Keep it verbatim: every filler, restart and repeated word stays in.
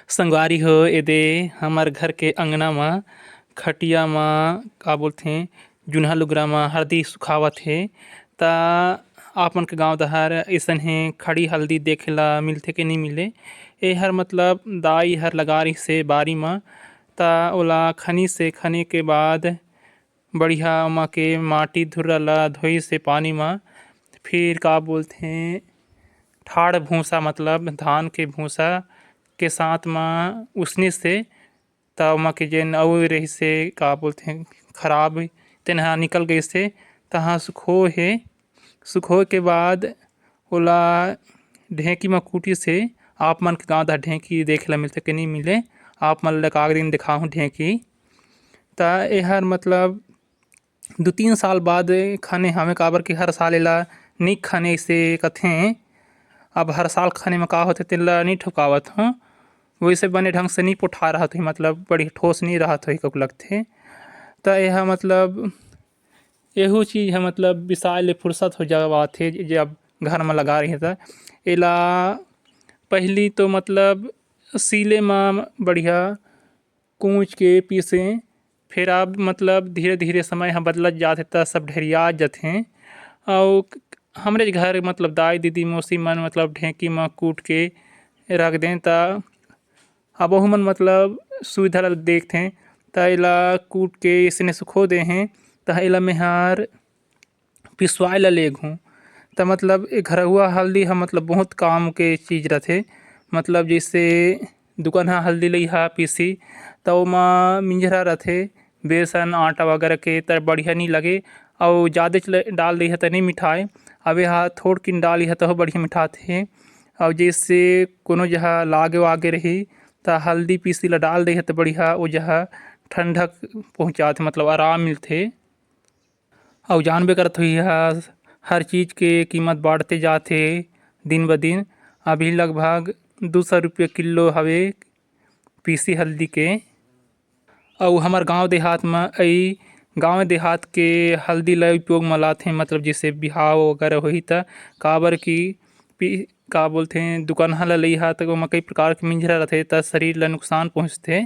संगवारी हो, एदे हमर घर के अंगना म, खटिया म, का बोलथे, जुनहा लुगरा म हरदी सुखावत हे। त आप मन के गांव डहर अइसन हे खड़ी हल्दी देखे ला मिलथे के नहीं मिले? एहर मतलब दाई हर लगा रहिस हे बारी म, त ओला खनिस हे, खने के बाद बढ़िया ओमा के माटी धुर्रा ला धोइस हे पानी म, फिर का बोलथे, ठाड़ भूसा, मतलब धान के भूसा के साथ म उसनिस हे, त ओमा के जेन अउ रहिस हे, का बोलथे, खराब, तेन ह निकल गइस हे। तहाँ सुखो हे, सुखोए के बाद ओला ढेंकी म कूटिस हे। आप मन के गांव डहर ढेंकी देखे ला मिलथे के नहीं मिले, आप मन ला का दिन देखाहूँ ढेंकी। त एहर मतलब दू तीन साल बाद खने हवे, काबर कि हर साल एला नइ खने अइसे कथें। अब हर साल खने म का होथे तेन ला नइ ठुकावत हूँ, वइसे बने ढंग से नइ पोठा रहत होही, मतलब बड़ी ठोस नइ रहत होही ककु लगथे। त एह मतलब एहू चीज ह मतलब बिसाए ले फुरसत हो जावत हे, जब घर म लगा रही त एला पहिली तो मतलब सीले म बढ़िया कूच के पीसे, फिर अब मतलब धीरे-धीरे समय ह बदलत जात हे, त सब ढेरिया जथे। अउ हमरे घर मतलब दाई, दीदी, मौसी मन मतलब ढेंकी म कूट के रख दें, त अब ओहू मन मतलब सुविधा ल देखथें, त एला कूट के इसने सुखो दे हें, त एला मेहर पिसवाए ला लेगहूँ। त मतलब ए घरहुआ हल्दी ह मतलब बहुत काम के चीज रथे। मतलब जइसे दुकनहा हल्दी लइहा पीसी, त ओमा मिंजरा रथे, बेसन, आटा वगैरह के, त बढ़िया नी लगे। अउ जादेच ल-, डाल दिहा त नी मिठाए। अब एहा थोड़किन डाल दिहा तहू बढ़िया मिठाथे। अउ जइसे कोनो जहा लागे वागे रही, त हल्दी पीसी ला डाल दिहा त बढ़िया ओ जहा ठंडक पहुँचाथे, मतलब आराम मिलथे। अउ जानबे करत होही ह, हर चीज के कीमत बाढ़ते जात हे दिन ब दिन। अभी लगभग दू सौ रुपया किलो हवे पीसी हल्दी के। अउ हमर गांव देहात म अई गांव देहात के हल्दी ल उपयोग म लाथे, मतलब जइसे बिहाव वगैरह होही त, काबर कि पी-, का बोलथे, दुकनहा ल लइहा त ओमा कई प्रकार के मिंजरा रथे, त शरीर ल नुकसान पहुंचथे।